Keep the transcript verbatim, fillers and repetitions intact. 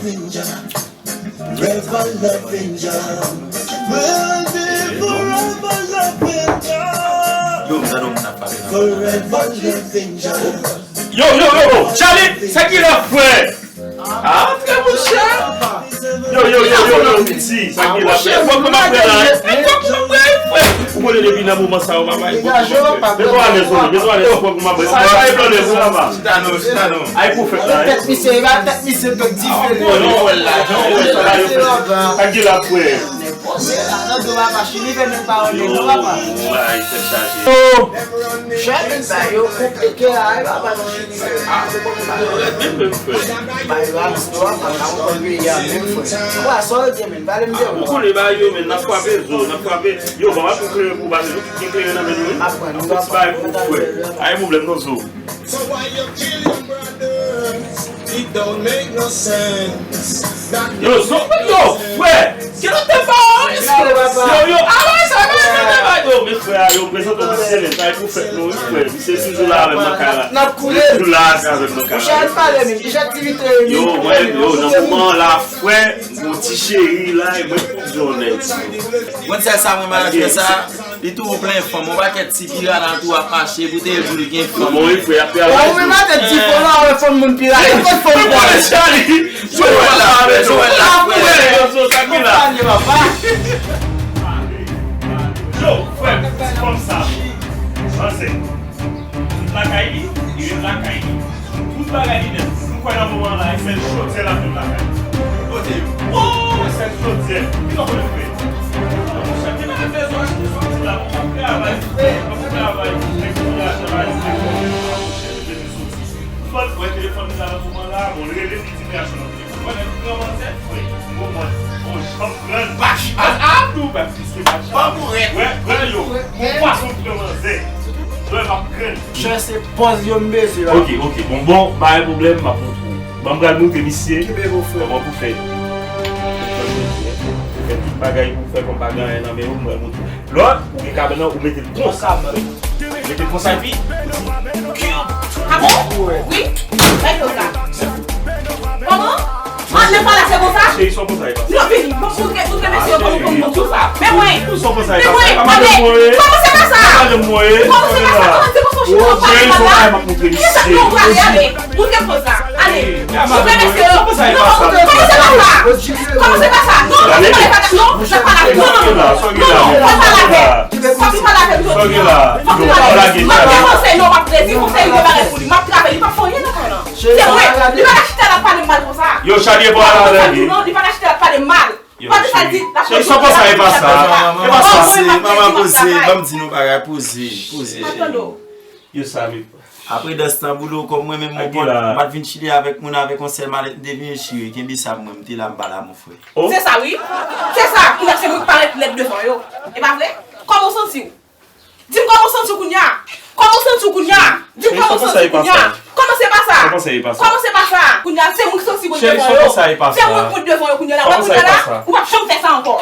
Forever loving you. We'll be forever loving you. Yo, m tande w moun ap pale nan. Forever loving you. Yo, yo, yo, yo, Charlie, sa ki la, frè? Ah, antre, monchè. Yo, yo, yo, yo, yo, Miti, sa ki la, frè? Fòk mwen ap fè la, hein? Fòk mwen ap fè, frè. Ou konnen depi nan moman sa yo, papa, fòk mwen ap fè. Mete w alèz, mete w alèz, fòk mwen ap fè. Sa, sa e pwoblèm ou, papa? Chita non, chita non. Ay, pwofèt la, hein? Tèt misye, e pa tèt misye, dòk dife. Jan w wè l la, jan w wè l la. Sa ki la, frè? Yo, bagay tèt chaje. Chè, men sa yo konplike la, e pa pa nan chini. Ah, yo rèd menm, menm, frè. Ba yo a, yo a, pa ka konprann peyi a menm, frè. Ou a, sa yo di, men, pale m de ou. Ou konnen ba yo, men, n ap frape zo, n ap frape. Yo, ban m ap klere pou ba yo, tout gen klere nan men nou, wi. Ap pran, nou ap pran. Ay, pwoblèm non, zo. So why you kill your brother? It don't make no sense. Yo, zo, yo, frè. Ki lòt te ba yo? Yo, yo, ah, wè, sa, wè, sa, wè, yo, men frè, yo, prezante misye, men, sa e pwofèt nou, wi, frè. Misye toujou la avè m nan kay la. N ap koule. Toujou la avè m nan kay la. Monchè, al pale, men, ki jan aktivite yo? Yo, mwen, yo, nan moman la, frè, m gon ti cheri la, e mwen ki pou di yon nèg. Mwen, sèl sa, mwen, malad fè sa. Li tou plen fanm, yon pakèt ti piranha tou ap mache, pou te di l gen fanm. Bon, wi, frè, ap travay. Ou menm atè di fanm la, wè fanm moun piranha, li pot fanm. Mwen konnen Charlie. Yo, frè, yo, frè, sa ki la. Yo, frè, fanm sa. Panse. Tout lakay li, li ret lakay li. Tout bagay li nèt. Nou kwè nan moman la, e sèl chodyè l ap met lakay li. Kote yo? Oh, e sèl chodyè. Ki sa w konnen fè? Monchè, ki bagay bezwen achte soti la? Mwen p ap travay. Mwen p ap travay. Nèg ki achte la, mwen p ap achte. Fò l pran telefòn li la nan moman la, bon, l rele li di m li achte yon telefòn. Mwen menm pran manzè, frè. Mwen, mwen, mwen janm pran. Bach, a, a, tou, bach. Ban pou rèd. Wè, wè yo. Bon pwason pran manzè. Lè m ap grenn. Chè se pòz yo m bezwen la. Ok, ok. Bon, bon, pa gen pwoblèm, m ap montre w. Bon, m pral montre misye. Kòman pou fè. Fè tout bagay pou fè kòm pa gen anyen nan men yo, m pral montre w. Lòt, ou gen kabann nan, ou mete l konsa. Mete l konsa, epi. Ah bon? Wi. Bay yo sa. Kòman? Mwen menm pa la se konsa? Cheri, son konsa e pa sa. Non, vini. Bon, moutre, moutre mesye yo kòman pou moutre sa. Men mwen. Son konsa e pa sa. Men mwen, kòman se pa sa? Kòman se pa sa? Kòman se konsa? Cheri, son konsa e pa moutre misye. Kiyès sa ki yon prale, ale? Moutre konsa. Ale. Moutre mesye yo. Kòman se pa sa? Kòman se pa sa? Non, non, se pa la, non, se pa la, non, non, non, non, non, non, fòk li pa lave. Fòk li pa lave m jodi a. Fòk li pa lave. M ap fè konsèy, non, m ap di konsèy, li gen bagay pou li. M ap travay, li p ap fè anyen nan kay lan. Se vre, li pa ka chita l ap pale m mal konsa. Yo, Charlie, bon, la, la, non, li pa ka chita l ap pale m mal. Yo, pa di sa, di, la cheri, son konsa e pa sa. E pa sa. Manman, poze, manman, poze. Ban m di nou bagay, poze, poze. M ap tande w. Yo, sa, men. Apre dans tan, Boulo, kòm mwen menm, mon pòt, m pa t vin chile avèk moun avèk yon sèl malèt, m te vin chire. Kenbe sa pou mwen, m te la, m pa la, mon frè. Se sa, wi. Se sa, kounye a se mwen k parèt nèt devan yo. E pa vre? Kòman w santi w? Di m kòman w santi w kounye a? Kòman w santi w kounye a? Di m kòman w santi w kounye a? Kòman se pa sa? Kòman se pa sa? Kòman se pa sa? Kounye a, se mwen k santi mwen devan yo. Se mwen k mwen devan yo kounye a la. Wè kounye a la, ou p ap janm fè sa ankò.